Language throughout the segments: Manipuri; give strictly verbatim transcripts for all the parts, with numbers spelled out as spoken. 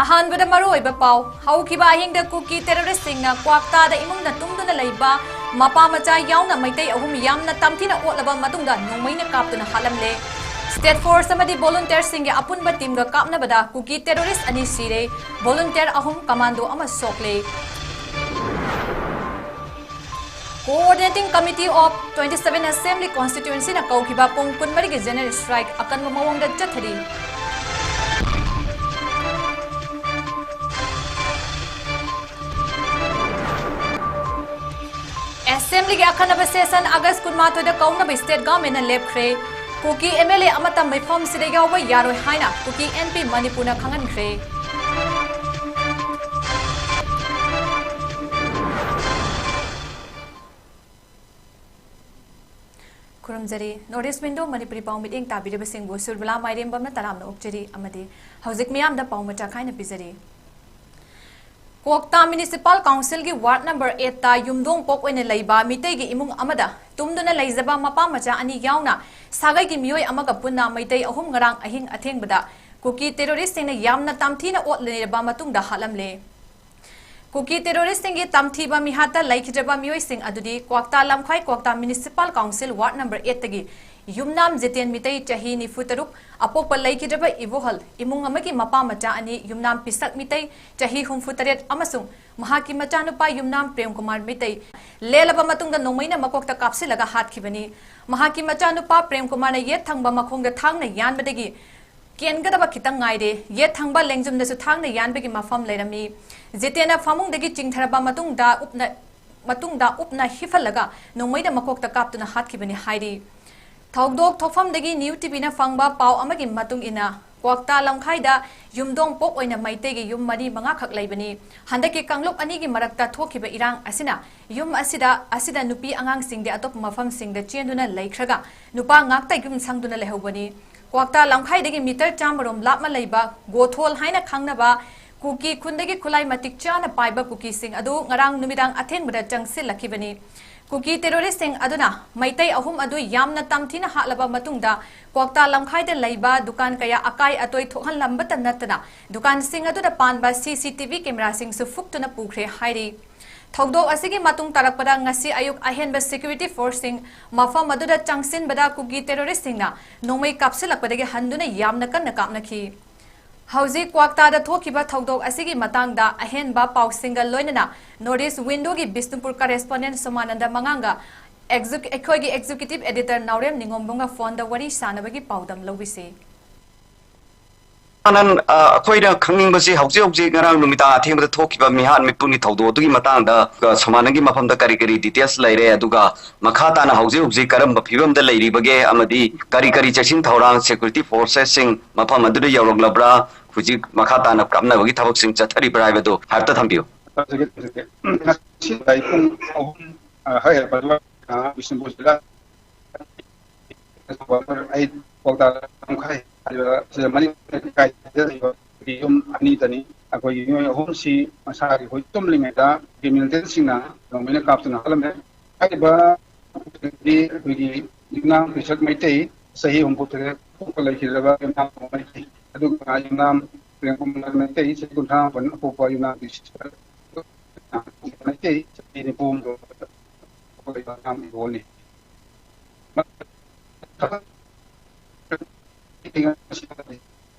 ꯑꯍꯥꯟꯕꯗ ꯃꯔꯨꯑꯣꯏꯕ ꯄꯥꯎ꯫ ꯍꯧꯈꯤꯕ ꯑꯍꯤꯡꯗ ꯀꯨꯀꯤ ꯇꯦꯔꯣꯔꯤꯁꯁꯤꯡꯅ ꯀ꯭ꯋꯥꯛꯇꯥꯗ ꯏꯃꯨꯡꯅ ꯇꯨꯝꯗꯨꯅ ꯂꯩꯕ ꯃꯄꯥ ꯃꯆꯥ ꯌꯥꯎꯅ ꯃꯩꯇꯩ ꯑꯍꯨꯝ ꯌꯥꯝꯅ ꯇꯝꯊꯤꯅ ꯑꯣꯠꯂꯕ ꯃꯇꯨꯡꯗ ꯅꯣꯡꯃꯩꯅ ꯀꯥꯞꯇꯨꯅ ꯍꯥꯠꯂꯝꯂꯦ꯫ ꯁ꯭ꯇꯦꯠ ꯐꯣꯔꯁ ꯑꯃꯗꯤ ꯚꯣꯂꯨꯟꯇꯤꯌꯔꯁꯤꯡꯒꯤ ꯑꯄꯨꯟꯕ ꯇꯤꯝꯒ ꯀꯥꯞꯅꯕꯗ ꯀꯨꯀꯤ ꯇꯦꯔꯣꯔꯤꯁ ꯑꯅꯤ ꯁꯤꯔꯦ, ꯚꯣꯂꯨꯟꯇꯤꯌꯔ ꯑꯍꯨꯝ, ꯀꯃꯥꯟꯗꯣ ꯑꯃ ꯁꯣꯛꯂꯦ꯫ Coordinating Committee of twenty seven Assembly Constituencyꯅ ꯀꯧꯈꯤꯕ ꯄꯨꯡ ꯀꯨꯟꯃꯔꯤꯒꯤ general strike ꯑꯀꯟꯕ ꯃꯑꯣꯡꯗ ꯆꯠꯊꯔꯤ꯫ Assemblyꯒꯤ ꯑꯈꯟꯅꯕ session August ꯀꯨꯟꯃꯥꯊꯣꯏꯗ ꯀꯧꯅꯕ state governmentꯅ ꯂꯦꯞꯈ꯭ꯔꯦ꯫ ꯀꯨꯀꯤ MLA ꯑꯃꯠꯇ ꯃꯤꯐꯝꯁꯤꯗ ꯌꯥꯎꯕ ꯌꯥꯔꯣꯏ ꯍꯥꯏꯅ ꯀꯨꯀꯤ NP ꯃꯅꯤꯄꯨꯔꯅ ꯈꯪꯍꯟꯈ꯭ꯔꯦ꯫ ꯈꯨꯔꯨꯝꯖꯔꯤ꯫ North East Window ꯃꯅꯤꯄꯨꯔꯤ ꯄꯥꯎ ꯃꯤꯠꯌꯦꯡ ꯇꯥꯕꯤꯔꯤꯕꯁꯤꯡꯕꯨ ꯁꯨꯔꯕꯂꯥ ꯃꯥꯏꯔꯦꯝꯕꯝꯅ ꯇꯔꯥꯝꯅ ꯑꯣꯛꯆꯔꯤ ꯑꯃꯗꯤ ꯍꯧꯖꯤꯛ ꯃꯤꯌꯥꯝꯗ ꯄꯥꯎ ꯃꯆꯥ ꯈꯥꯏꯅ ꯄꯤꯖꯔꯤ꯫ ꯀ꯭ꯋꯥꯛꯇꯥ Municipal Councilꯒꯤ ward number eightꯇ ꯌꯨꯝꯗꯣꯡ ꯄꯣꯛ ꯑꯣꯏꯅ ꯂꯩꯕ ꯃꯤꯇꯩꯒꯤ ꯏꯃꯨꯡ ꯑꯃꯗ ꯇꯨꯝꯗꯨꯅ ꯂꯩꯖꯕ ꯃꯄꯥ ꯃꯆꯥ ꯑꯅꯤ ꯌꯥꯎꯅ ꯁꯥꯒꯩꯒꯤ ꯃꯤꯑꯣꯏ ꯑꯃꯒ ꯄꯨꯟꯅ ꯃꯩꯇꯩ ꯑꯍꯨꯝ ꯉꯔꯥꯡ ꯑꯍꯤꯡ ꯑꯊꯦꯡꯕꯗ ꯀꯨꯀꯤ terroristꯁꯤꯡꯅ ꯌꯥꯝꯅ ꯇꯝꯊꯤꯅ ꯑꯣꯠꯅꯔꯕ ꯃꯇꯨꯡꯗ ꯍꯥꯠꯂꯝꯂꯦ꯫ ꯀꯨꯀꯤ terroristꯁꯤꯡꯒꯤ ꯇꯝꯊꯤꯕ ꯃꯤꯍꯥꯠꯇ ꯂꯩꯈꯤꯗ꯭ꯔꯕ ꯃꯤꯑꯣꯏꯁꯤꯡ ꯑꯗꯨꯗꯤ ꯀ꯭ꯋꯥꯛꯇꯥ ꯂꯝꯈꯥꯏ ꯀ꯭ꯋꯥꯛꯇꯥ Municipal Council ward number eightꯇꯒꯤ ꯌꯨꯝꯅꯥꯝ ꯖꯤꯇꯦꯟ ꯃꯤꯇꯩ, ꯆꯍꯤ ꯅꯤꯐꯨ ꯇꯔꯨꯛ, ꯑꯄꯣꯛꯄ ꯂꯩꯈꯤꯗ꯭ꯔꯕ ꯏꯕꯣꯍꯜ, ꯏꯃꯨꯡ ꯑꯃꯒꯤ ꯃꯄꯥ ꯃꯆꯥ ꯑꯅꯤ, ꯌꯨꯝꯅꯥꯝ ꯄꯤꯁꯛ ꯃꯤꯇꯩ, ꯆꯍꯤ ꯍꯨꯝꯐꯨ ꯇꯔꯦꯠ, ꯑꯃꯁꯨꯡ ꯃꯍꯥꯛꯀꯤ ꯃꯆꯥꯅꯨꯄꯥ ꯌꯨꯝꯅꯥꯝ ꯄ꯭ꯔꯦꯝ ꯀꯨꯃꯥꯔ ꯃꯤꯇꯩ ꯂꯦꯜꯂꯕ ꯃꯇꯨꯡꯗ ꯅꯣꯡꯃꯩꯅ ꯃꯀꯣꯛꯇ ꯀꯥꯞꯁꯤꯜꯂꯒ ꯍꯥꯠꯈꯤꯕꯅꯤ꯫ ꯃꯍꯥꯛꯀꯤ ꯃꯆꯥꯅꯨꯄꯥ ꯄ꯭ꯔꯦꯝ ꯀꯨꯃꯥꯔꯅ ꯌꯦꯠ ꯊꯪꯕ ꯃꯈꯣꯡꯗ ꯊꯥꯡꯅ ꯌꯥꯟꯕꯗꯒꯤ ꯀꯦꯟꯒꯗꯕ ꯈꯤꯇꯪ ꯉꯥꯏꯔꯦ꯫ ꯌꯦꯠ ꯊꯪꯕ ꯂꯦꯡꯖꯨꯝꯗꯁꯨ ꯊꯥꯡꯅ ꯌꯥꯟꯕꯒꯤ ꯃꯐꯝ ꯂꯩꯔꯝꯃꯤ꯫ ꯖꯤꯇꯦꯟꯅ ꯐꯃꯨꯡꯗꯒꯤ ꯆꯤꯡꯊꯔꯕ ꯃꯇꯨꯡꯗ ꯎꯞꯅ, ꯃꯇꯨꯡꯗ ꯎꯞꯅ ꯍꯤꯞꯍꯜꯂꯒ ꯅꯣꯡꯃꯩꯅ ꯃꯀꯣꯛꯇ ꯀꯥꯞꯇꯨꯅ ꯍꯥꯠꯈꯤꯕꯅꯤ ꯍꯥꯏꯔꯤ꯫ ꯊꯧꯗꯣꯛ ꯊꯣꯛꯐꯝꯗꯒꯤ New TVꯅ ꯐꯪꯕ ꯄꯥꯎ ꯑꯃꯒꯤ ꯃꯇꯨꯡ ꯏꯟꯅ, ꯀ꯭ꯋꯥꯛꯇꯥ ꯂꯝꯈꯥꯏꯗ ꯌꯨꯝꯗꯣꯡ ꯄꯣꯛ ꯑꯣꯏꯅ ꯃꯩꯇꯩꯒꯤ ꯌꯨꯝ ꯃꯔꯤ ꯃꯉꯥꯈꯛ ꯂꯩꯕꯅꯤ꯫ ꯍꯟꯗꯛꯀꯤ ꯀꯥꯡꯂꯨꯞ ꯑꯅꯤꯒꯤ ꯃꯔꯛꯇ ꯊꯣꯛꯈꯤꯕ ꯏꯔꯥꯡ ꯑꯁꯤꯅ ꯌꯨꯝ ꯑꯁꯤꯗ, ꯑꯁꯤꯗ ꯅꯨꯄꯤ ꯑꯉꯥꯡꯁꯤꯡꯗꯤ ꯑꯇꯣꯞꯄ ꯃꯐꯝꯁꯤꯡꯗ ꯆꯦꯟꯗꯨꯅ ꯂꯩꯈ꯭ꯔꯒ ꯅꯨꯄꯥ ꯉꯥꯛꯇ ꯌꯨꯝ ꯁꯪꯗꯨꯅ ꯂꯩꯍꯧꯕꯅꯤ꯫ ꯀ꯭ꯋꯥꯛꯇꯥ ꯂꯝꯈꯥꯏꯗꯒꯤ meter ꯆꯥꯝꯃꯔꯣꯝ ꯂꯥꯞꯅ ꯂꯩꯕ ꯒꯣꯊꯣꯜ ꯍꯥꯏꯅ ꯈꯪꯅꯕ ꯀꯨꯀꯤ ꯈꯨꯟꯗꯒꯤ ꯈꯨꯠꯂꯥꯏ ꯃꯇꯤꯛ ꯆꯥꯅ ꯄꯥꯏꯕ ꯀꯨꯀꯤꯁꯤꯡ ꯑꯗꯨ ꯉꯔꯥꯡ ꯅꯨꯃꯤꯗꯥꯡ ꯑꯊꯦꯡꯕꯗ ꯆꯪꯁꯤꯜꯂꯛꯈꯤꯕꯅꯤ꯫ ꯀꯨꯀꯤ ꯇꯦꯔꯣꯔꯤꯁꯁꯤꯡ ꯑꯗꯨꯅ ꯃꯩꯇꯩ ꯑꯍꯨꯝ ꯑꯗꯨ ꯌꯥꯝꯅ ꯇꯝꯊꯤꯅ ꯍꯥꯠꯂꯕ ꯃꯇꯨꯡꯗ, ꯀ꯭ꯋꯥꯛꯇꯥ ꯂꯝꯈꯥꯏꯗ ꯂꯩꯕ ꯗꯨꯀꯥꯟ ꯀꯌꯥ ꯑꯀꯥꯏ ꯑꯇꯣꯏ ꯊꯣꯛꯍꯜꯂꯝꯕꯇ ꯅꯠꯇꯅ, ꯗꯨꯀꯥꯟꯁꯤꯡ ꯑꯗꯨꯗ ꯄꯥꯟꯕ ꯁꯤ ꯁꯤ ꯇꯤ ꯚꯤ ꯀꯦꯃꯦꯔꯥꯁꯤꯡꯁꯨ ꯐꯨꯛꯇꯨꯅ ꯄꯨꯈ꯭ꯔꯦ ꯍꯥꯏꯔꯤ꯫ ꯊꯧꯗꯣꯛ ꯑꯁꯤꯒꯤ ꯃꯇꯨꯡ ꯇꯥꯔꯛꯄꯗ ꯉꯁꯤ ꯑꯌꯨꯛ ꯑꯍꯦꯟꯕ ꯁꯦꯀ꯭ꯌꯨꯔꯤꯇꯤ ꯐꯣꯔꯁꯁꯤꯡ ꯃꯐꯝ ꯑꯗꯨꯗ ꯆꯪꯁꯤꯟꯕꯗ ꯀꯨꯀꯤ ꯇꯦꯔꯣꯔꯤꯁꯁꯤꯡꯅ ꯅꯣꯡꯃꯩ ꯀꯥꯞꯁꯤꯜꯂꯛꯄꯗꯒꯤ ꯍꯟꯗꯨꯅ ꯌꯥꯝꯅ ꯀꯟꯅ ꯀꯥꯞꯅꯈꯤ꯫ ꯍꯧꯖꯤꯛ ꯀ꯭ꯋꯥꯛꯇꯥꯗ ꯊꯣꯛꯈꯤꯕ ꯊꯧꯗꯣꯛ ꯑꯁꯤꯒꯤ ꯃꯇꯥꯡꯗ ꯑꯍꯦꯟꯕ ꯄꯥꯎꯁꯤꯡꯒ ꯂꯣꯏꯅꯅ North East Window ꯒꯤ ꯕꯤꯁꯅꯨꯄꯨꯔ correspondent ꯁꯣꯃꯥꯅꯟꯗ ꯃꯉꯥꯡꯒ exec-, ꯑꯩꯈꯣꯏꯒꯤ executive editor ꯅꯥꯎꯔꯦꯝ ꯅꯤꯉꯣꯝꯕꯝꯒ ꯐꯣꯟꯗ ꯋꯥꯔꯤ ꯁꯥꯟꯅꯕꯒꯤ ꯄꯥꯎꯗꯝ ꯂꯧꯕꯤꯁꯤ꯫ ꯑꯅꯟ, ꯑ, ꯑꯩꯈꯣꯏꯅ ꯈꯪꯅꯤꯡꯕꯁꯤ ꯍꯧꯖꯤꯛ ꯍꯧꯖꯤꯛ ꯉꯔꯥꯡ ꯅꯨꯃꯤꯗꯥꯡ ꯑꯊꯦꯡꯕꯗ ꯊꯣꯛꯈꯤꯕ ꯃꯤꯍꯥꯠ ꯃꯤꯄꯨꯟꯒꯤ ꯊꯧꯗꯣꯛ ꯑꯗꯨꯒꯤ ꯃꯇꯥꯡꯗ, ꯑ, ꯁꯣꯃꯥꯅꯟꯒꯤ ꯃꯐꯝꯗ ꯀꯔꯤ ꯀꯔꯤ details ꯂꯩꯔꯦ, ꯑꯗꯨꯒ ꯃꯈꯥ ꯇꯥꯅ ꯍꯧꯖꯤꯛ ꯍꯧꯖꯤꯛ ꯀꯔꯝꯕ ꯐꯤꯕꯝꯗ ꯂꯩꯔꯤꯕꯒꯦ, ꯑꯃꯗꯤ ꯀꯔꯤ ꯀꯔꯤ ꯆꯦꯛꯁꯤꯟ ꯊꯧꯔꯥꯡ security forces ꯁꯤꯡ ꯃꯐꯝ ꯑꯗꯨꯗ ꯌꯧꯔꯛꯂꯕ꯭ꯔꯥ, ꯍꯧꯖꯤꯛ ꯃꯈꯥ ꯇꯥꯅ ꯀꯥꯞꯅꯕꯒꯤ ꯊꯕꯛꯁꯤꯡ ꯆꯠꯊꯔꯤꯕ꯭ꯔꯥ ꯍꯥꯏꯕꯗꯨ ꯍꯥꯏꯐꯦꯠꯇ ꯊꯝꯕꯤꯌꯨ꯫ ꯉꯁꯤ ꯄꯨꯡ ꯑꯍꯨꯝ, ꯑ, ꯍꯥꯏꯔꯛꯄ ꯑꯗꯨꯒ, ꯑ, ꯕꯤꯁꯅꯨꯄꯨꯔ ꯖꯤꯂꯥ ꯑꯩ ꯄꯥꯎꯇꯥꯛ ꯇꯪꯈꯥꯏ ꯍꯥꯏꯔꯤꯕ ꯁꯤꯗ ꯃꯅꯤꯡ ꯂꯩꯀꯥꯏꯗ ꯂꯩꯕ ꯌꯨꯝ ꯑꯅꯤꯗꯅꯤ꯫ ꯑꯩꯈꯣꯏꯒꯤ ꯃꯤꯑꯣꯏ ꯑꯍꯨꯝꯁꯤ ꯃꯁꯥꯒꯤ ꯑꯩꯈꯣꯏ ꯇꯨꯝꯂꯤꯉꯩꯗ militantꯁꯤꯡꯅ ꯅꯣꯡꯃꯩꯅ ꯀꯥꯞꯇꯨꯅ ꯍꯥꯠꯂꯝꯃꯦ꯫ ꯍꯥꯏꯔꯤꯕ ꯑꯩꯈꯣꯏꯒꯤ ꯌꯨꯝꯅꯥꯝ ꯀ꯭ꯔꯤꯁꯛ ꯃꯩꯇꯩ, ꯆꯍꯤ ꯍꯨꯝꯐꯨ ꯇꯔꯦꯠ ꯊꯣꯛꯄ ꯂꯩꯈꯤꯗ꯭ꯔꯕ ꯌꯨꯝꯅꯥꯝ ꯃꯩꯇꯩ, ꯑꯗꯨꯒ ꯌꯨꯝꯅꯥꯝ ꯄ꯭ꯔꯦꯝꯀꯨꯃꯥꯔ ꯃꯩꯇꯩ, ꯆꯍꯤ ꯀꯨꯟꯊ꯭ꯔꯥ ꯃꯥꯄꯟ ꯄꯣꯛꯄ ꯌꯨꯝꯅꯥꯝ ꯀ꯭ꯔꯤꯁꯛ ꯃꯩꯇꯩ, ꯆꯍꯤ ꯅꯤꯐꯨ ꯍꯨꯝꯗꯣꯏ ꯄꯣꯛꯄ ꯌꯨꯝꯅꯥꯝ ꯏꯕꯣꯅꯤ꯫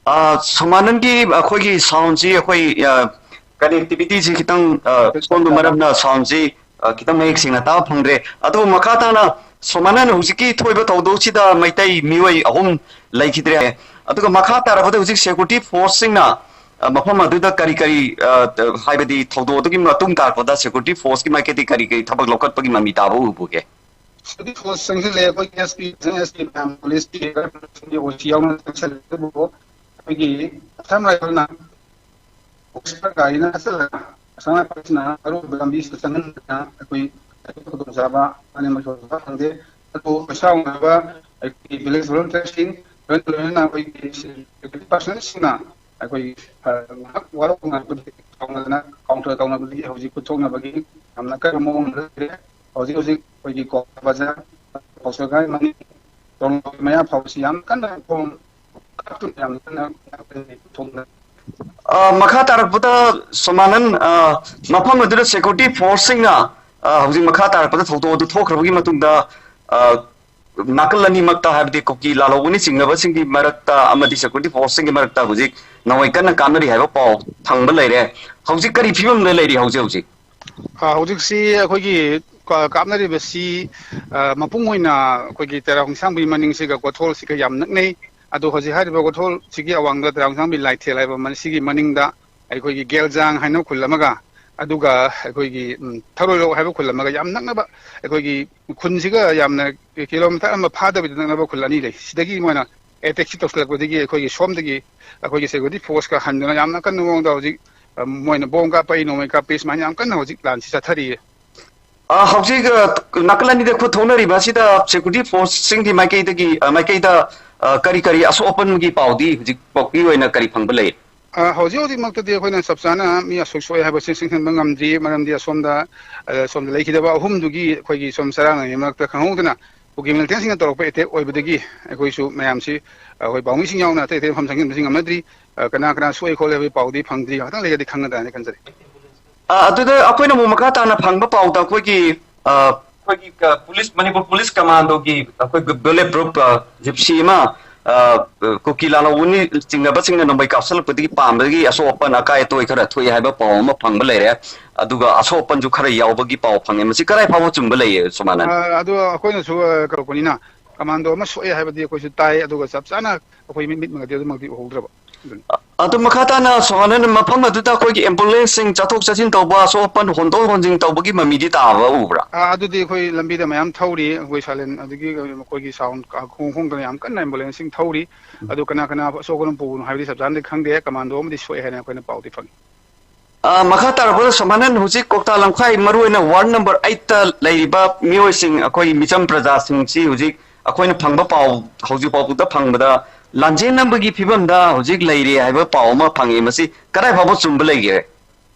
ꯑ, ꯁꯣꯃꯥꯅꯟꯒꯤ ꯑꯩꯈꯣꯏꯒꯤ soundꯁꯤ, ꯑꯩꯈꯣꯏ, ꯑ, connectivityꯁꯤ ꯈꯤꯇꯪ, ꯑ, ꯁꯣꯝꯒꯤ ꯃꯔꯝꯅ soundꯁꯤ, ꯑ, ꯈꯤꯇꯪ ꯃꯌꯦꯛ ꯁꯦꯡꯅ ꯇꯥꯕ ꯐꯪꯗ꯭ꯔꯦ꯫ ꯑꯗꯨꯕꯨ ꯃꯈꯥ ꯇꯥꯅ ꯁꯣꯃꯥꯅꯟ ꯍꯧꯖꯤꯛꯀꯤ ꯊꯣꯛꯏꯕ ꯊꯧꯗꯣꯛꯁꯤꯗ ꯃꯩꯇꯩ ꯃꯤꯑꯣꯏ ꯑꯍꯨꯝ ꯂꯩꯈꯤꯗ꯭ꯔꯦ꯫ ꯑꯗꯨꯒ ꯃꯈꯥ ꯇꯥꯔꯕꯗ ꯍꯧꯖꯤꯛ security forceꯁꯤꯡꯅ, ꯑ, ꯃꯐꯝ ꯑꯗꯨꯗ ꯀꯔꯤ ꯀꯔꯤ, ꯑ, ꯍꯥꯏꯕꯗꯤ ꯊꯧꯗꯣꯛ ꯑꯗꯨꯒꯤ ꯃꯇꯨꯡ ꯇꯥꯔꯛꯄꯗ security forceꯀꯤ ꯃꯥꯏꯀꯩꯗꯒꯤ ꯀꯔꯤ ꯀꯔꯤ ꯊꯕꯛ ꯂꯧꯈꯠꯄꯒꯤ ꯃꯃꯤ ꯇꯥꯕ ꯎꯕꯒꯦ? Security force ꯆꯪꯁꯤꯜꯂꯦ꯫ ꯑꯩꯈꯣꯏꯒꯤ S P, S P ꯃꯌꯥꯝ, policeꯀꯤ ꯑꯣꯏꯁꯤ ꯌꯥꯎꯅ ꯆꯪꯁꯤꯜꯂꯦ꯫ ꯑꯗꯨꯕꯨ ꯑꯩꯈꯣꯏꯒꯤ Assam Riflesꯅ officer ꯒꯥꯔꯤꯅ ꯆꯠꯂꯒ Assam Riflesꯅ ꯑꯔꯣꯏꯕ ꯂꯝꯕꯤꯁꯤꯗ ꯆꯪꯍꯟꯗꯅ ꯑꯩꯈꯣꯏ ꯈꯨꯗꯣꯡꯆꯥꯕ ꯑꯅꯤꯃꯛ ꯐꯪꯗꯦ꯫ ꯑꯗꯨꯕꯨ ꯄꯩꯁꯥ ꯎꯅꯕ ꯑꯩꯈꯣꯏꯒꯤ village volunteerꯁꯤꯡ, ꯂꯣꯏꯅ ꯂꯣꯏꯅꯅ ꯑꯩꯈꯣꯏꯒꯤ security personnelꯁꯤꯡꯅ ꯑꯩꯈꯣꯏꯒꯤ, ꯑ, ꯉꯥꯏꯍꯥꯛ ꯋꯥꯔꯧ ꯉꯥꯡꯕꯗꯒꯤ ꯇꯧꯅꯗꯅ, ꯀꯥꯎꯟꯇꯔ ꯇꯧꯅꯕꯗꯒꯤ ꯍꯧꯖꯤꯛ ꯈꯨꯠꯊꯣꯛꯅꯕꯒꯤ ꯌꯥꯝꯅ ꯀꯟꯕ ꯃꯑꯣꯡ ꯑꯃ ꯂꯩꯔꯦ꯫ ꯍꯧꯖꯤꯛ ꯍꯧꯖꯤꯛ ꯑꯩꯈꯣꯏꯒꯤ ꯀ꯭ꯋꯥꯀꯩꯊꯦꯜ ꯕꯖꯥꯔ, ꯄꯥꯎꯁꯦꯜꯒꯥꯏ ꯃꯅꯤꯡ, ꯇꯣꯔꯣꯟꯇꯣꯒꯤ ꯃꯌꯥ ꯐꯥꯎꯕꯁꯤ ꯌꯥꯝ ꯀꯟꯅ ꯈꯣꯡ ꯀꯥꯞꯇꯨꯅ ꯌꯥꯝ ꯀꯟꯅ ꯊꯣꯡꯅ ꯑ, ꯃꯈꯥ ꯇꯥꯔꯛꯄꯗ, ꯁꯣꯃꯥꯅꯟ, ꯑ, ꯃꯐꯝ ꯑꯗꯨꯗ ꯁꯦꯀ꯭ꯌꯨꯔꯤꯇꯤ ꯐꯣꯔꯁꯁꯤꯡꯅ, ꯑ, ꯍꯧꯖꯤꯛ ꯃꯈꯥ ꯇꯥꯔꯛꯄꯗ ꯊꯧꯗꯣꯛ ꯑꯗꯨ ꯊꯣꯛꯈ꯭ꯔꯕꯒꯤ ꯃꯇꯨꯡꯗ, ꯑ, ꯅꯥꯀꯜ ꯑꯅꯤꯃꯛꯇ, ꯍꯥꯏꯕꯗꯤ ꯀꯨꯀꯤ ꯂꯥꯜꯍꯧꯕꯅꯆꯤꯡꯕꯁꯤꯡꯒꯤ ꯃꯔꯛꯇ ꯑꯃꯗꯤ ꯁꯦꯀ꯭ꯌꯨꯔꯤꯇꯤ ꯐꯣꯔꯁꯁꯤꯡꯒꯤ ꯃꯔꯛꯇ ꯍꯧꯖꯤꯛ ꯅꯥꯎꯃꯩ ꯀꯟꯅ ꯀꯥꯞꯅꯔꯤ ꯍꯥꯏꯕ ꯄꯥꯎ ꯐꯪꯕ ꯂꯩꯔꯦ꯫ ꯍꯧꯖꯤꯛ ꯀꯔꯤ ꯐꯤꯕꯝꯗ ꯂꯩꯔꯤ ꯍꯧꯖꯤꯛ ꯍꯧꯖꯤꯛ? ꯑ, ꯍꯧꯖꯤꯛꯁꯤ ꯑꯩꯈꯣꯏꯒꯤ ꯀ-, ꯀꯥꯞꯅꯔꯤꯕꯁꯤ, ꯑ, ꯃꯄꯨꯡ ꯑꯣꯏꯅ ꯑꯩꯈꯣꯏꯒꯤ ꯇꯦꯔꯥ ꯈꯣꯡꯁꯥꯡꯕꯤ ꯃꯅꯤꯡꯁꯤꯒ ꯀꯣꯊꯣꯜꯁꯤꯒ ꯌꯥꯝ ꯅꯛꯅꯩ꯫ ꯑꯗꯣ ꯍꯧꯖꯤꯛ ꯍꯥꯏꯔꯤꯕ ꯀꯣꯊꯣꯜꯁꯤꯒꯤ ꯑꯋꯥꯡꯗ ꯇꯦꯔꯥ ꯈꯣꯡꯁꯥꯡꯕꯤ ꯂꯥꯏꯊꯦꯜ ꯍꯥꯏꯕ ꯑꯃ, ꯁꯤꯒꯤ ꯃꯅꯤꯡꯗ ꯑꯩꯈꯣꯏꯒꯤ ꯒꯦꯜꯖꯥꯡ ꯍꯥꯏꯅ ꯈꯨꯜ ꯑꯃꯒ, ꯑꯗꯨꯒ ꯑꯩꯈꯣꯏꯒꯤ, ꯎꯝ, ꯊꯔꯣꯏꯔꯣꯛ ꯍꯥꯏꯕ ꯈꯨꯜ ꯑꯃꯒ ꯌꯥꯝ ꯅꯛꯅꯕ, ꯑꯩꯈꯣꯏꯒꯤ ꯈꯨꯟꯁꯤꯒ ꯌꯥꯝꯅ ꯀꯤꯂꯣꯃꯤꯇꯔ ꯑꯃ ꯐꯥꯗꯕꯤꯗ ꯅꯛꯅꯕ ꯈꯨꯜ ꯑꯅꯤ ꯂꯩ꯫ ꯁꯤꯗꯒꯤ ꯃꯣꯏꯅ ꯑꯦꯇꯦꯛꯁꯤ ꯇꯧꯁꯤꯜꯂꯛꯄꯗꯒꯤ ꯑꯩꯈꯣꯏꯒꯤ ꯁꯣꯝꯗꯒꯤ ꯑꯩꯈꯣꯏꯒꯤ ꯁꯦꯀ꯭ꯌꯨꯔꯤꯇꯤ ꯐꯣꯔꯁꯀ ꯍꯟꯗꯨꯅ ꯌꯥꯝꯅ ꯀꯟꯕ ꯃꯑꯣꯡꯗ ꯍꯧꯖꯤꯛ, ꯑ, ꯃꯣꯏꯅ ꯕꯣꯝ ꯀꯥꯞꯄꯛꯏ, ꯅꯣꯡꯃꯩ ꯀꯥꯞꯄꯛꯏ, ꯁꯨꯃꯥꯏꯅ ꯌꯥꯝ ꯀꯟꯅ ꯍꯧꯖꯤꯛ ꯂꯥꯟꯁꯤ ꯆꯠꯊꯔꯤꯌꯦ꯫ ꯑ, ꯍꯧꯖꯤꯛ, ꯑ, ꯅꯥꯀꯜ ꯑꯅꯤꯗ ꯈꯨꯠ ꯊꯣꯛꯅꯔꯤꯕ ꯑꯁꯤꯗ ꯁꯦꯀ꯭ꯌꯨꯔꯤꯇꯤ ꯐꯣꯔꯁꯁꯤꯡꯒꯤ ꯃꯥꯏꯀꯩꯗꯒꯤ, ꯑ, ꯃꯥꯏꯀꯩꯗ, ꯑ, ꯀꯔꯤ ꯀꯔꯤ ꯑꯁꯣꯛ ꯑꯄꯟꯒꯤ ꯄꯥꯎꯗꯤ ꯍꯧꯖꯤꯛ ꯐꯥꯎꯒꯤ ꯑꯣꯏꯅ ꯀꯔꯤ ꯐꯪꯕ ꯂꯩ? ꯑ, ꯍꯧꯖꯤꯛ ꯍꯧꯖꯤꯛꯃꯛꯇꯗꯤ ꯑꯩꯈꯣꯏꯅ ꯆꯞ ꯆꯥꯅ ꯃꯤ ꯑꯁꯨꯛ ꯁꯣꯛꯑꯦ ꯍꯥꯏꯕꯁꯤ ꯆꯤꯡꯁꯤꯟꯕ ꯉꯝꯗ꯭ꯔꯤ, ꯃꯔꯝꯗꯤ ꯑꯁꯣꯝꯗ, ꯑ, ꯁꯣꯝꯗ ꯂꯩꯈꯤꯗꯕ ꯑꯍꯨꯝꯗꯨꯒꯤ ꯑꯩꯈꯣꯏꯒꯤ ꯁꯣꯝ ꯆꯔꯥꯡꯅꯔꯤꯉꯩ ꯃꯔꯛꯇ ꯈꯪꯍꯧꯗꯅ ꯀꯨꯀꯤ ꯃꯤꯂꯤꯇꯦꯟꯁꯤꯡꯅ ꯇꯧꯔꯛꯄ ꯑꯦꯇꯦꯛ ꯑꯣꯏꯕꯗꯒꯤ ꯑꯩꯈꯣꯏꯁꯨ ꯃꯌꯥꯝꯁꯤ, ꯑ, ꯑꯩꯈꯣꯏ ꯄꯥꯎꯃꯤꯁꯤꯡ ꯌꯥꯎꯅ ꯑꯇꯩ ꯑꯇꯩ ꯃꯐꯝ ꯆꯪꯁꯤꯟꯕꯁꯤ ꯉꯝꯅꯗ꯭ꯔꯤ꯫ ꯑ, ꯀꯅꯥ ꯀꯅꯥ ꯁꯣꯛꯏ ꯈꯣꯠꯂꯤ ꯍꯥꯏꯕꯒꯤ ꯄꯥꯎꯗꯤ ꯐꯪꯗ꯭ꯔꯤ, ꯉꯥꯏꯍꯥꯛꯇꯪ ꯂꯩꯔꯒꯗꯤ ꯈꯪꯒꯗ꯭ꯔꯥꯅ ꯈꯟꯖꯔꯤ꯫ ꯑ, ꯑꯗꯨꯗ ꯑꯩꯈꯣꯏꯅ ꯑꯃꯨꯛ ꯃꯈꯥ ꯇꯥꯅ ꯐꯪꯕ ꯄꯥꯎꯗ ꯑꯩꯈꯣꯏꯒꯤ, ꯑ, ꯑꯩꯈꯣꯏꯒꯤ, ꯑ, ꯄꯨꯂꯤꯁ, ꯃꯅꯤꯄꯨꯔ ꯄꯨꯂꯤꯁ ꯀꯃꯥꯟꯗꯣꯒꯤ ꯑꯩꯈꯣꯏꯒꯤ ꯕꯨꯂꯦꯠ ꯄ꯭ꯔꯨꯐ, ꯑ, ꯖꯤꯞꯁꯤ ꯑꯃ, ꯑ, ꯀꯨꯀꯤ ꯂꯥꯜꯍꯧꯕꯅꯤ ꯆꯤꯡꯅꯕꯁꯤꯡꯅ ꯅꯣꯡꯃꯩ ꯀꯥꯞꯁꯤꯜꯂꯛꯄꯗꯒꯤ ꯄꯥꯝꯕꯗꯒꯤ ꯑꯁꯣꯛ ꯑꯄꯟ ꯑꯀꯥꯏ ꯑꯇꯣꯏ ꯈꯔ ꯊꯣꯛꯏ ꯍꯥꯏꯕ ꯄꯥꯎ ꯑꯃ ꯐꯪꯕ ꯂꯩꯔꯦ꯫ ꯑꯗꯨꯒ ꯑꯁꯣꯛ ꯑꯄꯟꯁꯨ ꯈꯔ ꯌꯥꯎꯕꯒꯤ ꯄꯥꯎ ꯐꯪꯉꯦ꯫ ꯃꯁꯤ ꯀꯗꯥꯏ ꯐꯥꯎꯕ ꯆꯨꯝꯕ ꯂꯩꯌꯦ, ꯁꯣꯃꯥꯅꯟ? ꯑ, ꯑꯗꯨ ꯑꯩꯈꯣꯏꯅꯁꯨ, ꯑ, ꯀꯧꯔꯛꯄꯅꯤꯅ ꯀꯃꯥꯟꯗꯣ ꯑꯃ ꯁꯣꯛꯑꯦ ꯍꯥꯏꯕꯗꯤ ꯑꯩꯈꯣꯏꯁꯨ ꯇꯥꯏ, ꯑꯗꯨꯒ ꯆꯞ ꯆꯥꯅ ꯑꯩꯈꯣꯏ ꯃꯤꯠ, ꯃꯤꯠꯃꯛꯇꯗꯤ ꯑꯗꯨꯃꯛꯇꯤ ꯎꯍꯧꯗ꯭ꯔꯕ꯫ ꯑꯗꯨꯅꯤ꯫ ꯑꯗꯨ ꯃꯈꯥ ꯇꯥꯅ ꯁꯣꯍꯥꯅꯟ, ꯃꯐꯝ ꯑꯗꯨꯗ ꯑꯩꯈꯣꯏꯒꯤ ꯑꯦꯝꯕꯨꯂꯦꯟꯁꯁꯤꯡ ꯆꯠꯊꯣꯛ ꯆꯠꯁꯤꯟ ꯇꯧꯕ, ꯑꯁꯣꯛ ꯑꯄꯟ ꯍꯣꯟꯗꯣꯛ ꯍꯣꯟꯖꯤꯟ ꯇꯧꯕꯒꯤ ꯃꯃꯤꯗꯤ ꯇꯥꯕ ꯎꯕ꯭ꯔꯥ? ꯑꯥ, ꯑꯗꯨꯗꯤ ꯑꯩꯈꯣꯏ ꯂꯝꯕꯤꯗ ꯃꯌꯥꯝ ꯊꯧꯔꯤ, ꯑꯩꯈꯣꯏ ꯁꯥꯏꯂꯦꯟ ꯑꯗꯒꯤ ꯑꯩꯈꯣꯏꯒꯤ ꯁꯥꯎꯟ ꯈꯣꯡ ꯈꯣꯡꯗꯅ ꯌꯥꯝ ꯀꯟꯅ ꯑꯦꯝꯕꯨꯂꯦꯟꯁꯁꯤꯡ ꯊꯧꯔꯤ꯫ ꯑꯗꯨ ꯀꯅꯥ ꯀꯅꯥ ꯑꯁꯣꯛ ꯑꯗꯨꯝ ꯄꯨꯕꯅꯣ ꯍꯥꯏꯕꯗꯤ ꯆꯞ ꯆꯥꯅꯗꯤ ꯈꯪꯗꯦ, ꯀꯃꯥꯟꯗꯣ ꯑꯃꯗꯤ ꯁꯣꯛꯑꯦ ꯍꯥꯏꯅ ꯑꯩꯈꯣꯏꯅ ꯄꯥꯎꯗꯤ ꯐꯪꯉꯤ꯫ ꯑ, ꯃꯈꯥ ꯇꯥꯔꯛꯄꯗ ꯁꯣꯃꯥꯅꯟ, ꯍꯧꯖꯤꯛ ꯀ꯭ꯋꯥꯛꯇꯥ ꯂꯝꯈꯥꯏ ꯃꯔꯨꯑꯣꯏꯅ ꯋꯥꯔꯗ ꯅꯝꯕꯔ ꯑꯩꯠꯇ ꯂꯩꯔꯤꯕ ꯃꯤꯑꯣꯏꯁꯤꯡ, ꯑꯩꯈꯣꯏ ꯃꯤꯆꯝ ꯄ꯭ꯔꯖꯥꯁꯤꯡꯁꯤ ꯍꯧꯖꯤꯛ ꯑꯩꯈꯣꯏꯅ ꯐꯪꯕ ꯄꯥꯎ, ꯍꯧꯖꯤꯛ ꯐꯥꯎꯕꯗ ꯐꯪꯕꯗ ꯂꯥꯟꯖꯦꯟꯅꯕꯒꯤ ꯐꯤꯕꯝꯗ ꯍꯧꯖꯤꯛ ꯂꯩꯔꯤ ꯍꯥꯏꯕ ꯄꯥꯎ ꯑꯃ ꯐꯪꯉꯤ, ꯃꯁꯤ ꯀꯗꯥꯏ ꯐꯥꯎꯕ ꯆꯨꯝꯕ ꯂꯩꯒꯦ?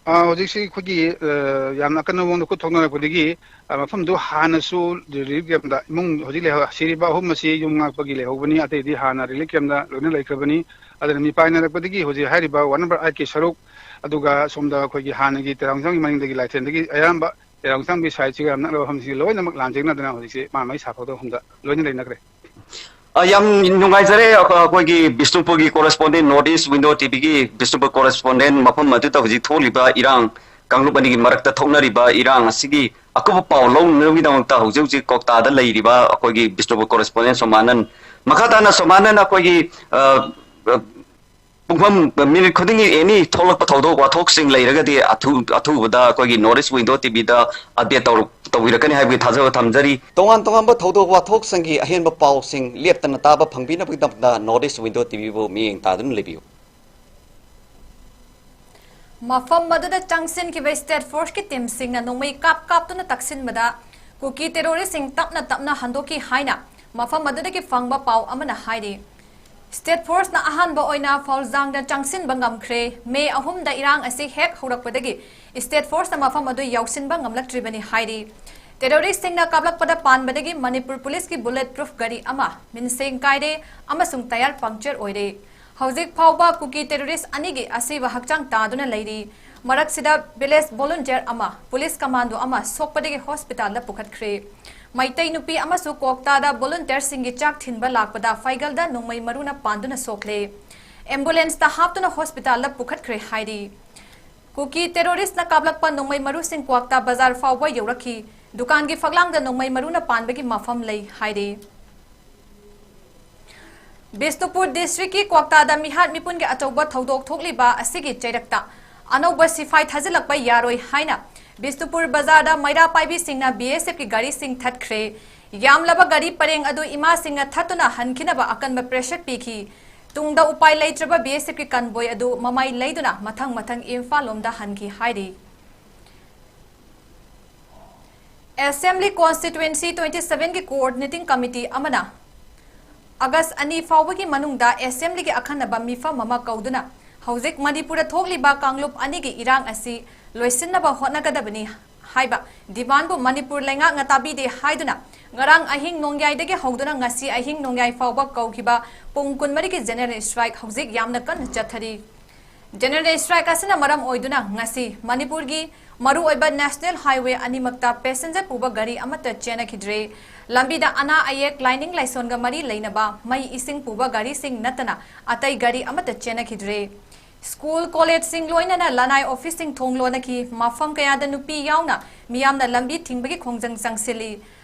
ꯑ, ꯍꯧꯖꯤꯛꯁꯤ ꯑꯩꯈꯣꯏꯒꯤ, ꯑ, ꯌꯥꯝꯅ ꯑꯀꯟꯕ ꯃꯑꯣꯡꯗ ꯈꯨꯠ ꯊꯣꯛꯅꯔꯛꯄꯗꯒꯤ, ꯑ, ꯃꯐꯝꯗꯨ ꯍꯥꯟꯅꯁꯨ ꯔꯤꯂꯤꯐ ꯀꯦꯝꯞꯇ ꯏꯃꯨꯡ ꯍꯧꯖꯤꯛ ꯂꯩꯍꯧ-, ꯁꯤꯔꯤꯕ ꯑꯍꯨꯝ ꯑꯁꯤ ꯌꯨꯝ ꯉꯥꯛꯄꯒꯤ ꯂꯩꯍꯧꯕꯅꯤ, ꯑꯇꯩꯗꯤ ꯍꯥꯟꯅ ꯔꯤꯂꯤꯐ ꯀꯦꯝꯞꯇ ꯂꯣꯏꯅ ꯂꯩꯈ꯭ꯔꯕꯅꯤ꯫ ꯑꯗꯨꯅ ꯃꯤꯄꯥꯏꯅꯔꯛꯄꯗꯒꯤ ꯍꯧꯖꯤꯛ ꯍꯥꯏꯔꯤꯕ ꯋꯥꯔꯗ ꯅꯝꯕꯔ ꯑꯥꯏꯠꯀꯤ ꯁꯔꯨꯛ, ꯑꯗꯨꯒ ꯁꯣꯝꯗ ꯑꯩꯈꯣꯏꯒꯤ ꯍꯥꯟꯅꯒꯤ ꯇꯦꯔꯥꯡꯖꯥꯡꯒꯤ ꯃꯅꯤꯡꯗꯒꯤ ꯂꯥꯏꯊꯦꯟꯗꯒꯤ ꯑꯌꯥꯝꯕ ꯇꯦꯔꯥꯡꯖꯥꯡꯒꯤ ꯁꯥꯏꯠꯁꯤꯒ ꯌꯥꯝ ꯅꯛꯅꯕ ꯃꯐꯝꯁꯤꯡ ꯂꯣꯏꯅꯃꯛ ꯂꯥꯟꯖꯦꯡꯅꯗꯅ ꯍꯧꯖꯤꯛꯁꯦ ꯃꯥ ꯃꯥꯒꯤ ꯁꯥꯐꯧꯗ ꯃꯐꯝꯗ ꯂꯣꯏꯅ ꯂꯩꯅꯈ꯭ꯔꯦ꯫ ꯑ, ꯌꯥꯝ ꯅꯨꯡꯉꯥꯏꯖꯔꯦ꯫ ꯑꯩꯈꯣꯏꯒꯤ ꯕꯤꯁꯅꯨꯄꯨꯔꯒꯤ ꯀꯣꯔꯦꯁꯄꯣꯟꯗꯦꯟ, ꯅꯣꯔꯠ ꯏꯁ ꯋꯤꯟꯗꯣ ꯇꯤꯚꯤꯒꯤ ꯕꯤꯁꯅꯨꯄꯨꯔ ꯀꯣꯔꯦꯁꯄꯣꯟꯗꯦꯟ, ꯃꯐꯝ ꯑꯗꯨꯗ ꯍꯧꯖꯤꯛ ꯊꯣꯛꯂꯤꯕ ꯏꯔꯥꯡ, ꯀꯥꯡꯂꯨꯞ ꯑꯅꯤꯒꯤ ꯃꯔꯛꯇ ꯊꯣꯛꯅꯔꯤꯕ ꯏꯔꯥꯡ ꯑꯁꯤꯒꯤ ꯑꯀꯨꯞꯄ ꯄꯥꯎ ꯂꯧꯅꯕꯒꯤꯗꯃꯛꯇ ꯍꯧꯖꯤꯛ ꯍꯧꯖꯤꯛ ꯀꯣꯛꯇꯥꯗ ꯂꯩꯔꯤꯕ ꯑꯩꯈꯣꯏꯒꯤ ꯕꯤꯁꯅꯨꯄꯨꯔ ꯀꯣꯔꯦꯁꯄꯣꯟꯗꯦꯟ ꯁꯣꯃꯥꯅꯟ꯫ ꯃꯈꯥ ꯇꯥꯅ ꯁꯣꯃꯥꯅꯟ, ꯑꯩꯈꯣꯏꯒꯤ, ꯑ, ꯑ, ꯄꯨꯡꯐꯝ, ꯃꯤꯅꯤꯠ ꯈꯨꯗꯤꯡꯒꯤ ꯑꯦꯅꯤ ꯊꯣꯛꯂꯛꯄ ꯊꯧꯗꯣꯛ ꯋꯥꯊꯣꯛꯁꯤꯡ ꯂꯩꯔꯒꯗꯤ ꯑꯊꯨ-, ꯑꯊꯨꯕꯗ ꯑꯩꯈꯣꯏꯒꯤ ꯅꯣꯔꯠ ꯏꯁ ꯋꯤꯟꯗꯣ ꯇꯤꯚꯤꯗ ꯑꯞꯗꯦꯠ ꯇꯧꯔ-, ꯇꯧꯕꯤꯔꯛꯀꯅꯤ ꯍꯥꯏꯕꯒꯤ ꯊꯥꯖꯕ ꯊꯝꯖꯔꯤ꯫ ꯇꯣꯉꯥꯟ ꯇꯣꯉꯥꯟꯕ ꯊꯧꯗꯣꯛ ꯋꯥꯊꯣꯛꯁꯤꯡꯒꯤ ꯑꯍꯦꯟꯕ ꯄꯥꯎꯁꯤꯡ ꯂꯦꯞꯇꯅ ꯇꯥꯕ ꯐꯪꯕꯤꯅꯕꯒꯤꯗꯃꯛꯇ ꯅꯣꯔꯠ ꯏꯁ ꯋꯤꯟꯗꯣ ꯇꯤꯚꯤꯕꯨ ꯃꯤꯠꯌꯦꯡ ꯇꯥꯗꯨꯅ ꯂꯩꯕꯤꯌꯨ꯫ ꯃꯐꯝ ꯑꯗꯨꯗ ꯆꯪꯁꯤꯟꯈꯤꯕ ꯁ꯭ꯇꯦꯠ ꯐꯣꯔꯁꯀꯤ ꯇꯤꯝꯁꯤꯡꯅ ꯅꯣꯡꯃꯩ ꯀꯥꯞ ꯀꯥꯞꯇꯨꯅ ꯇꯛꯁꯤꯟꯕꯗ ꯀꯨꯀꯤ ꯇꯦꯔꯣꯔꯤꯁꯁꯤꯡ ꯇꯞꯅ ꯇꯞꯅ ꯍꯟꯗꯣꯛꯈꯤ ꯍꯥꯏꯅ ꯃꯐꯝ ꯑꯗꯨꯗꯒꯤ ꯐꯪꯕ ꯄꯥꯎ ꯑꯃꯅ ꯍꯥꯏꯔꯤ꯫ ꯁ꯭ꯇꯦꯠ ꯐꯣꯔꯁꯅ ꯑꯍꯥꯟꯕ ꯑꯣꯏꯅ ꯐꯥꯎꯖꯥꯡꯗ ꯆꯪꯁꯤꯟꯕ ꯉꯝꯈ꯭ꯔꯦ꯫ ꯃꯦ ꯑꯍꯨꯝꯗ ꯏꯔꯥꯡ ꯑꯁꯤ ꯍꯦꯛ ꯍꯧꯔꯛꯄꯗꯒꯤ ꯁ꯭ꯇꯦꯠ ꯐꯣꯔꯁꯅ ꯃꯐꯝ ꯑꯗꯨ ꯌꯧꯁꯤꯟꯕ ꯉꯝꯂꯛꯇ꯭ꯔꯤꯕꯅꯤ ꯍꯥꯏꯔꯤ꯫ ꯇꯦꯔꯣꯔꯤꯁꯁꯤꯡꯅ ꯀꯥꯞꯂꯛꯄꯗ ꯄꯥꯟꯕꯗꯒꯤ ꯃꯅꯤꯄꯨꯔ ꯄꯨꯂꯤꯁꯀꯤ ꯕꯨꯂꯦꯠ ꯄ꯭ꯔꯨꯐ ꯒꯥꯔꯤ ꯑꯃ ꯃꯤꯟꯁꯦꯡ ꯀꯥꯏꯔꯦ ꯑꯃꯁꯨꯡ ꯇꯌꯥꯔ ꯄꯪꯆꯔ ꯑꯣꯏꯔꯦ꯫ ꯍꯧꯖꯤꯛ ꯐꯥꯎꯕ ꯀꯨꯀꯤ ꯇꯦꯔꯣꯔꯤꯁ ꯑꯅꯤꯒꯤ ꯑꯁꯤꯕ ꯍꯛꯆꯥꯡ ꯇꯥꯗꯨꯅ ꯂꯩꯔꯤ꯫ ꯃꯔꯛꯁꯤꯗ ꯚꯤꯂꯦꯖ ꯚꯣꯂꯨꯟꯇꯤꯌꯔ ꯑꯃ, ꯄꯨꯂꯤꯁ ꯀꯃꯥꯟꯗꯣ ꯑꯃ ꯁꯣꯛꯄꯗꯒꯤ ꯍꯣꯁꯄꯤꯇꯥꯜꯗ ꯄꯨꯈꯠꯈ꯭ꯔꯦ꯫ ꯃꯩꯇꯩ ꯅꯨꯄꯤ ꯑꯃꯁꯨ ꯀꯣꯛꯇꯥꯗ ꯚꯣꯂꯨꯟꯇꯤꯌꯔꯁꯤꯡꯒꯤ ꯆꯥꯛ ꯊꯤꯟꯕ ꯂꯥꯛꯄꯗ ꯐꯥꯏꯒꯜꯗ ꯅꯣꯡꯃꯩ ꯃꯔꯨꯅ ꯄꯥꯟꯗꯨꯅ ꯁꯣꯛꯂꯦ꯫ ꯑꯦꯝꯕꯨꯂꯦꯟꯁꯇ ꯍꯥꯞꯇꯨꯅ ꯍꯣꯁꯄꯤꯇꯥꯜꯗ ꯄꯨꯈꯠꯈ꯭ꯔꯦ ꯍꯥꯏꯔꯤ꯫ ꯀꯨꯀꯤ ꯇꯦꯔꯣꯔꯤꯁꯅ ꯀꯥꯞꯂꯛꯄ ꯅꯣꯡꯃꯩ ꯃꯔꯨꯁꯤꯡ ꯀ꯭ꯋꯥꯛꯇꯥ ꯕꯖꯥꯔ ꯐꯥꯎꯕ ꯌꯧꯔꯛꯈꯤ꯫ ꯗꯨꯀꯥꯟꯒꯤ ꯐꯛꯂꯥꯡꯗ ꯅꯣꯡꯃꯩ ꯃꯔꯨꯅ ꯄꯥꯟꯕꯒꯤ ꯃꯐꯝ ꯂꯩ ꯍꯥꯏꯔꯤ꯫ ꯕꯤꯁꯅꯨꯄꯨꯔ ꯗꯤꯁꯇ꯭ꯔꯤꯛꯀꯤ ꯀ꯭ꯋꯥꯛꯇꯥꯗ ꯃꯤꯍꯥꯠ ꯃꯤꯄꯨꯟꯒꯤ ꯑꯆꯧꯕ ꯊꯧꯗꯣꯛ ꯊꯣꯛꯂꯤꯕ ꯑꯁꯤꯒꯤ ꯆꯩꯔꯛꯇ ꯑꯅꯧꯕ ꯁꯤꯐꯥꯏ ꯊꯥꯖꯤꯜꯂꯛꯄ ꯌꯥꯔꯣꯏ ꯍꯥꯏꯅ ꯕꯤꯁꯅꯨꯄꯨꯔ ꯕꯖꯥꯔꯗ ꯃꯩꯔꯥ ꯄꯥꯏꯕꯤꯁꯤꯡꯅ ꯕꯤ ꯑꯦꯁ ꯑꯦꯐꯀꯤ ꯒꯥꯔꯤꯁꯤꯡ ꯊꯠꯈ꯭ꯔꯦ꯫ ꯌꯥꯝꯂꯕ ꯒꯥꯔꯤ ꯄꯔꯦꯡ ꯑꯗꯨ ꯏꯃꯥꯁꯤꯡꯅ ꯊꯠꯇꯨꯅ ꯍꯟꯈꯤꯅꯕ ꯑꯀꯟꯕ ꯄ꯭ꯔꯦꯁꯔ ꯄꯤꯈꯤ꯫ ꯇꯨꯡꯗ ꯎꯄꯥꯏ ꯂꯩꯇ꯭ꯔꯕ ꯕꯤ ꯑꯦꯁ ꯑꯦꯐꯀꯤ ꯀꯟꯕꯣꯏ ꯑꯗꯨ ꯃꯃꯥꯏ ꯂꯩꯗꯨꯅ ꯃꯊꯪ ꯃꯊꯪ ꯏꯝꯐꯥꯜ ꯂꯣꯝꯗ ꯍꯟꯈꯤ ꯍꯥꯏꯔꯤ꯫ ꯑꯦꯁꯦꯝꯕ꯭ꯂꯤ ꯀꯣꯟꯁꯇꯤꯇ꯭ꯋꯦꯟꯁꯤ ꯇ꯭ꯋꯦꯟꯇꯤ ꯁꯚꯦꯟꯒꯤ ꯀꯣꯑꯣꯔꯗꯤꯅꯦꯇꯤꯡ ꯀꯃꯤꯇꯤ ꯑꯃꯅ ꯑꯥꯒꯁ ꯑꯅꯤ ꯐꯥꯎꯕꯒꯤ ꯃꯅꯨꯡꯗ ꯑꯦꯁꯦꯝꯕ꯭ꯂꯤꯒꯤ ꯑꯈꯟꯅꯕ ꯃꯤꯐꯝ ꯑꯃ ꯀꯧꯗꯨꯅ ꯍꯧꯖꯤꯛ ꯃꯅꯤꯄꯨꯔꯗ ꯊꯣꯛꯂꯤꯕ ꯀꯥꯡꯂꯨꯞ ꯑꯅꯤꯒꯤ ꯏꯔꯥꯡ ꯑꯁꯤ ꯂꯣꯏꯁꯤꯟꯅꯕ ꯍꯣꯠꯅꯒꯗꯕꯅꯤ ꯍꯥꯏꯕ ꯗꯤꯃꯥꯟꯕꯨ ꯃꯅꯤꯄꯨꯔ ꯂꯩꯉꯥꯛꯅ ꯇꯥꯕꯤꯗꯦ ꯍꯥꯏꯗꯨꯅ ꯉꯔꯥꯡ ꯑꯍꯤꯡ ꯅꯣꯡꯌꯥꯏꯗꯒꯤ ꯍꯧꯗꯨꯅ ꯉꯁꯤ ꯑꯍꯤꯡ ꯅꯣꯡꯌꯥꯏ ꯐꯥꯎꯕ ꯀꯧꯈꯤꯕ ꯄꯨꯡ ꯀꯨꯟꯃꯔꯤꯒꯤ ꯖꯦꯅꯔꯦꯜ ꯁ꯭ꯇ꯭ꯔꯥꯏꯛ ꯍꯧꯖꯤꯛ ꯌꯥꯝꯅ ꯀꯟꯅ ꯆꯠꯊꯔꯤ꯫ ꯖꯦꯅꯔꯦꯜ ꯁ꯭ꯇ꯭ꯔꯥꯏꯛ ꯑꯁꯤꯅ ꯃꯔꯝ ꯑꯣꯏꯗꯨꯅ ꯉꯁꯤ ꯃꯅꯤꯄꯨꯔꯒꯤ ꯃꯔꯨꯑꯣꯏꯕ ꯅꯦꯁꯅꯦꯜ ꯍꯥꯏꯋꯦ ꯑꯅꯤꯃꯛꯇ ꯄꯦꯁꯦꯟꯖꯔ ꯄꯨꯕ ꯒꯥꯔꯤ ꯑꯃꯠꯇ ꯆꯦꯟꯅꯈꯤꯗ꯭ꯔꯦ꯫ ꯂꯝꯕꯤꯗ ꯑꯅꯥ ꯑꯌꯦꯛ, ꯂꯥꯏꯅꯤꯡ ꯂꯥꯏꯁꯣꯟꯒ ꯃꯔꯤ ꯂꯩꯅꯕ ꯃꯩ ꯏꯁꯤꯡ ꯄꯨꯕ ꯒꯥꯔꯤꯁꯤꯡ ꯅꯠꯇꯅ ꯑꯇꯩ ꯒꯥꯔꯤ ꯑꯃꯠꯇ ꯆꯦꯟꯅꯈꯤꯗ꯭ꯔꯦ꯫ ꯁ꯭ꯀꯨꯜ, ꯀꯣꯂꯦꯖꯁꯤꯡ ꯂꯣꯏꯅꯅ ꯂꯅꯥꯏ ꯑꯣꯐꯤꯁꯁꯤꯡ ꯊꯣꯡ ꯂꯣꯟꯅꯈꯤ꯫ ꯃꯐꯝ ꯀꯌꯥꯗ ꯅꯨꯄꯤ ꯌꯥꯎꯅ ꯃꯤꯌꯥꯝꯅ ꯂꯝꯕꯤ ꯊꯤꯡꯕꯒꯤ ꯈꯣꯡꯖꯪ ꯆꯪꯁꯤꯜꯂꯤ꯫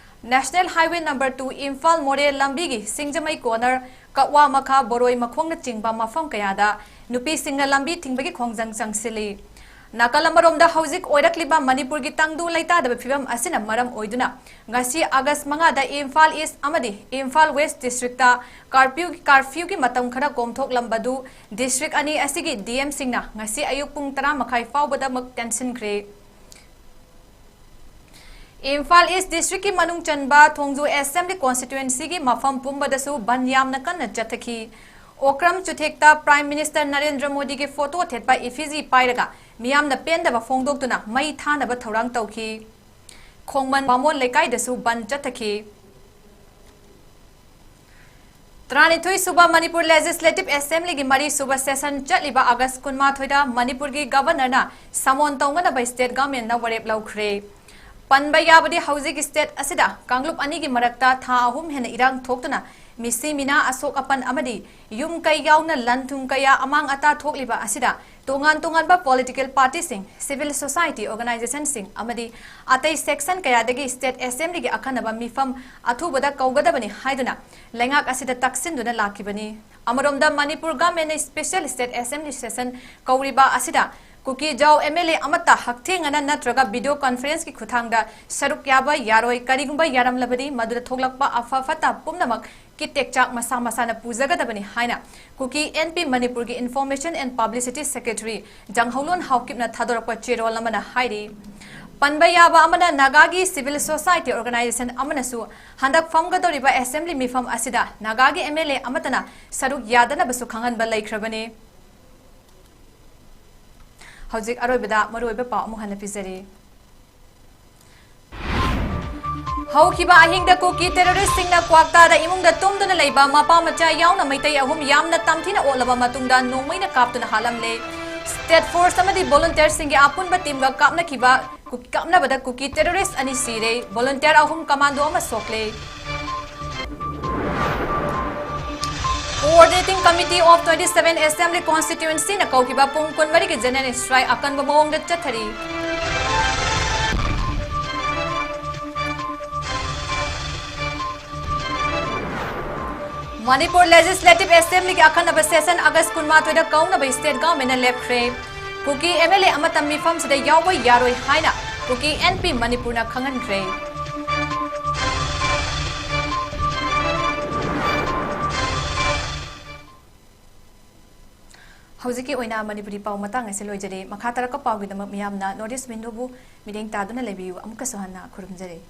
National highway number two Imphal Moreh ꯂꯝꯕꯤꯒꯤ ꯁꯤꯡꯖꯃꯩ ꯀꯣꯔꯅꯔ, ꯀꯛꯋꯥ ꯃꯈꯥ, ꯕꯣꯔꯣꯏ ꯃꯈꯣꯡꯅꯆꯤꯡꯕ ꯃꯐꯝ ꯀꯌꯥꯗ ꯅꯨꯄꯤꯁꯤꯡꯅ ꯂꯝꯕꯤ ꯊꯤꯡꯕꯒꯤ ꯈꯣꯡꯖꯪ ꯆꯪꯁꯤꯜꯂꯤ꯫ ꯅꯥꯀꯜ ꯑꯃꯔꯣꯝꯗ ꯍꯧꯖꯤꯛ ꯑꯣꯏꯔꯛꯂꯤꯕ ꯃꯅꯤꯄꯨꯔꯒꯤ ꯇꯪꯗꯨ ꯂꯩꯇꯥꯗꯕ ꯐꯤꯕꯝ ꯑꯁꯤꯅ ꯃꯔꯝ ꯑꯣꯏꯗꯨꯅ ꯉꯁꯤ ꯑꯥꯒꯁ ꯃꯉꯥꯗ ꯏꯝꯐꯥꯜ ꯏꯁ ꯑꯃꯗꯤ ꯏꯝꯐꯥꯜ ꯋꯦꯁ ꯗꯤꯁꯇ꯭ꯔꯤꯛꯇ ꯀꯥꯔꯐ꯭ꯌꯨ, ꯀꯥꯔꯐ꯭ꯌꯨꯒꯤ ꯃꯇꯝ ꯈꯔ ꯀꯣꯝꯊꯣꯛꯂꯝꯕꯗꯨ ꯗꯤꯁꯇ꯭ꯔꯤꯛ ꯑꯅꯤ ꯑꯁꯤꯒꯤ ꯗꯤ ꯑꯦꯝꯁꯤꯡꯅ ꯉꯁꯤ ꯑꯌꯨꯛ ꯄꯨꯡ ꯇꯔꯥ ꯃꯈꯥꯏ ꯐꯥꯎꯕꯗꯃꯛ ꯇꯦꯟꯁꯤꯟꯈ꯭ꯔꯦ꯫ ꯏꯝꯐꯥꯜ ꯏꯁ ꯗꯤꯁꯇ꯭ꯔꯤꯛꯀꯤ ꯃꯅꯨꯡ ꯆꯟꯕ ꯊꯣꯡꯖꯨ ꯑꯦꯁꯦꯝꯕ꯭ꯂꯤ ꯀꯣꯟꯁꯇꯤꯇ꯭ꯋꯦꯟꯁꯤꯒꯤ ꯃꯐꯝ ꯄꯨꯝꯕꯗꯁꯨ ꯕꯟ ꯌꯥꯝꯅ ꯀꯟꯅ ꯆꯠꯊꯈꯤ꯫ ꯑꯣꯀ꯭ꯔꯝ ꯆꯨꯊꯦꯛꯇ ꯄ꯭ꯔꯥꯏꯝ ꯃꯤꯅꯤꯁꯇꯔ ꯅꯔꯦꯟꯗ꯭ꯔ ꯃꯣꯗꯤꯒꯤ ꯐꯣꯇꯣ ꯊꯦꯠꯄ ꯏꯐꯤꯖꯤ ꯄꯥꯏꯔꯒ ꯃꯤꯌꯥꯝꯅ ꯄꯦꯟꯗꯕ ꯐꯣꯡꯗꯣꯛꯇꯨꯅ ꯃꯩ ꯊꯥꯅꯕ ꯊꯧꯔꯥꯡ ꯇꯧꯈꯤ꯫ ꯈꯣꯡꯃꯟ ꯕꯥꯃꯣꯟ ꯂꯩꯀꯥꯏꯗꯁꯨ ꯕꯟ ꯆꯠꯊꯈꯤ꯫ ꯇꯔꯥꯅꯤꯊꯣꯏ ꯁꯨꯕ ꯃꯅꯤꯄꯨꯔ ꯂꯦꯖꯤꯁꯂꯦꯇꯤꯚ ꯑꯦꯁꯦꯝꯕ꯭ꯂꯤꯒꯤ ꯃꯔꯤ ꯁꯨꯕ ꯁꯦꯁꯟ ꯆꯠꯂꯤꯕ ꯑꯥꯒꯁ ꯀꯨꯟꯃꯥꯊꯣꯏꯗ ꯃꯅꯤꯄꯨꯔꯒꯤ ꯒꯚꯔꯅꯔꯅ ꯁꯃꯣꯟ ꯇꯧꯅꯅꯕ ꯁ꯭ꯇꯦꯠ ꯒꯚꯔꯟꯃꯦꯟꯠꯅ ꯋꯥꯔꯦꯞ ꯂꯧꯈ꯭ꯔꯦ꯫ ꯄꯟꯕ ꯌꯥꯕꯗꯤ ꯍꯧꯖꯤꯛ ꯁ꯭ꯇꯦꯠ ꯑꯁꯤꯗ ꯀꯥꯡꯂꯨꯞ ꯑꯅꯤꯒꯤ ꯃꯔꯛꯇ ꯊꯥ ꯑꯍꯨꯝ ꯍꯦꯟꯅ ꯏꯔꯥꯡ ꯊꯣꯛꯇꯨꯅ ꯃꯤꯁꯤ ꯃꯤꯅꯥ, ꯑꯁꯣꯛ ꯑꯄꯟ ꯑꯃꯗꯤ ꯌꯨꯝ ꯀꯩ ꯌꯥꯎꯅ ꯂꯟ ꯊꯨꯝ ꯀꯌꯥ ꯑꯃꯥꯡ ꯑꯇꯥ ꯊꯣꯛꯂꯤꯕ ꯑꯁꯤꯗ ꯇꯣꯉꯥꯟ ꯇꯣꯉꯥꯟꯕ ꯄꯣꯂꯤꯇꯤꯀꯦꯜ ꯄꯥꯔꯇꯤꯁꯤꯡ, ꯁꯤꯚꯤꯜ ꯁꯣꯁꯥꯏꯇꯤ ꯑꯣꯔꯒꯅꯥꯏꯖꯦꯁꯟꯁꯤꯡ ꯑꯃꯗꯤ ꯑꯇꯩ ꯁꯦꯛꯁꯟ ꯀꯌꯥꯗꯒꯤ ꯁ꯭ꯇꯦꯠ ꯑꯦꯁꯦꯝꯕ꯭ꯂꯤꯒꯤ ꯑꯈꯟꯅꯕ ꯃꯤꯐꯝ ꯑꯊꯨꯕꯗ ꯀꯧꯒꯗꯕꯅꯤ ꯍꯥꯏꯗꯨꯅ ꯂꯩꯉꯥꯛ ꯑꯁꯤꯗ ꯇꯛꯁꯤꯟꯗꯨꯅ ꯂꯥꯛꯈꯤꯕꯅꯤ꯫ ꯑꯃꯔꯣꯝꯗ ꯃꯅꯤꯄꯨꯔ ꯒꯚꯔꯟꯃꯦꯟꯠꯅ ꯁ꯭ꯄꯦꯁꯦꯜ ꯁ꯭ꯇꯦꯠ ꯑꯦꯁꯦꯝꯕ꯭ꯂꯤ ꯁꯦꯁꯟ ꯀꯧꯔꯤꯕ ꯑꯁꯤꯗ ꯀꯨꯀꯤ ꯖꯥꯎ ꯑꯦꯝ ꯑꯦꯜ ꯑꯦ ꯑꯃꯠꯇ ꯍꯛꯊꯦꯡꯅꯅ ꯅꯠꯇ꯭ꯔꯒ ꯚꯤꯗꯤꯑꯣ ꯀꯟꯐꯔꯦꯟꯁꯀꯤ ꯈꯨꯠꯊꯥꯡꯗ ꯁꯔꯨꯛ ꯌꯥꯕ ꯌꯥꯔꯣꯏ꯫ ꯀꯔꯤꯒꯨꯝꯕ ꯌꯥꯔꯝꯂꯕꯗꯤ ꯃꯗꯨꯗ ꯊꯣꯛꯂꯛꯄ ꯑꯐ ꯐꯠꯇ ꯄꯨꯝꯅꯃꯛ ꯀꯤꯠ ꯇꯦꯛꯆꯥꯛ ꯃꯁꯥ ꯃꯁꯥꯅ ꯄꯨꯖꯒꯗꯕꯅꯤ ꯍꯥꯏꯅ ꯀꯨꯀꯤ ꯑꯦꯟ ꯄꯤ ꯃꯅꯤꯄꯨꯔꯒꯤ ꯏꯟꯐꯣꯔꯃꯦꯁꯟ ꯑꯦꯟ ꯄꯕ꯭ꯂꯤꯁꯤꯇꯤ ꯁꯦꯀ꯭ꯔꯦꯇꯔꯤ ꯖꯪꯍꯧꯂꯣꯟ ꯍꯥꯎꯀꯤꯞꯅ ꯊꯥꯗꯣꯔꯛꯄ ꯆꯦꯔꯣꯜ ꯑꯃꯅ ꯍꯥꯏꯔꯤ꯫ ꯄꯟꯕ ꯌꯥꯕ ꯑꯃꯅ, ꯅꯥꯒꯥꯒꯤ civil society organization ꯑꯃꯅꯁꯨ ꯍꯟꯗꯛ ꯐꯝꯒꯗꯧꯔꯤꯕ assembly ꯃꯤꯐꯝ ꯑꯁꯤꯗ ꯅꯥꯒꯥꯒꯤ MLA ꯑꯃꯠꯇꯅ ꯁꯔꯨꯛ ꯌꯥꯗꯅꯕꯁꯨ ꯈꯪꯍꯟꯕ ꯂꯩꯈ꯭ꯔꯕꯅꯤ꯫ ꯍꯧꯖꯤꯛ ꯑꯔꯣꯏꯕꯗ ꯃꯔꯨꯑꯣꯏꯕ ꯄꯥꯎ ꯑꯃꯨꯛ ꯍꯟꯅ ꯄꯤꯖꯔꯤ꯫ ꯍꯧꯈꯤꯕ ꯑꯍꯤꯡꯗ ꯀꯨꯀꯤ terroristꯁꯤꯡꯅ ꯀ꯭ꯋꯥꯛꯇꯥꯗ ꯏꯃꯨꯡꯗ ꯇꯨꯝꯗꯨꯅ ꯂꯩꯕ ꯃꯄꯥ ꯃꯆꯥ ꯌꯥꯎꯅ ꯃꯩꯇꯩ ꯑꯍꯨꯝ ꯌꯥꯝꯅ ꯇꯝꯊꯤꯅ ꯑꯣꯠꯂꯕ ꯃꯇꯨꯡꯗ ꯅꯣꯡꯃꯩꯅ ꯀꯥꯞꯇꯨꯅ ꯍꯥꯠꯂꯝꯂꯦ꯫ State force ꯑꯃꯗꯤ volunteerꯁꯤꯡꯒꯤ ꯑꯄꯨꯟꯕ teamꯒ ꯀꯥꯞꯅꯈꯤꯕ, ꯀꯥꯞꯅꯕꯗ ꯀꯨꯀꯤ terrorist ꯑꯅꯤ ꯁꯤꯔꯦ, volunteer ꯑꯍꯨꯝ, commando ꯑꯃ ꯁꯣꯛꯂꯦ꯫ Coordinating Committee of twenty seven Assembly Constituencyꯅ ꯀꯧꯈꯤꯕ ꯄꯨꯡ ꯀꯨꯟꯃꯔꯤꯒꯤ general strike ꯑꯀꯟꯕ ꯃꯑꯣꯡꯗ ꯆꯠꯊꯔꯤ꯫ ꯃꯅꯤꯄꯨꯔ Legislative Assemblyꯒꯤ ꯑꯈꯟꯅꯕ session August ꯀꯨꯟꯃꯥꯊꯣꯏꯗ ꯀꯧꯅꯕ state governmentꯅ ꯂꯦꯞꯈ꯭ꯔꯦ꯫ ꯀꯨꯀꯤ MLA ꯑꯃꯠꯇ ꯃꯤꯐꯝꯁꯤꯗ ꯌꯥꯎꯕ ꯌꯥꯔꯣꯏ ꯍꯥꯏꯅ ꯀꯨꯀꯤ NP ꯃꯅꯤꯄꯨꯔꯅ ꯈꯪꯍꯟꯈ꯭ꯔꯦ꯫ ꯍꯧꯖꯤꯛꯀꯤ ꯑꯣꯏꯅ ꯃꯅꯤꯄꯨꯔꯤ ꯄꯥꯎ ꯃꯇꯥꯡ ꯑꯁꯤ ꯂꯣꯏꯖꯔꯦ꯫ ꯃꯈꯥ ꯇꯥꯔꯛꯄ ꯄꯥꯎꯒꯤꯗꯃꯛ ꯃꯤꯌꯥꯝꯅ North East Windowꯕꯨ ꯃꯤꯠꯌꯦꯡ ꯇꯥꯗꯨꯅ ꯂꯩꯕꯤꯌꯨ꯫ ꯑꯃꯨꯛꯀꯁꯨ ꯍꯟꯅ ꯈꯨꯔꯨꯝꯖꯔꯤ꯫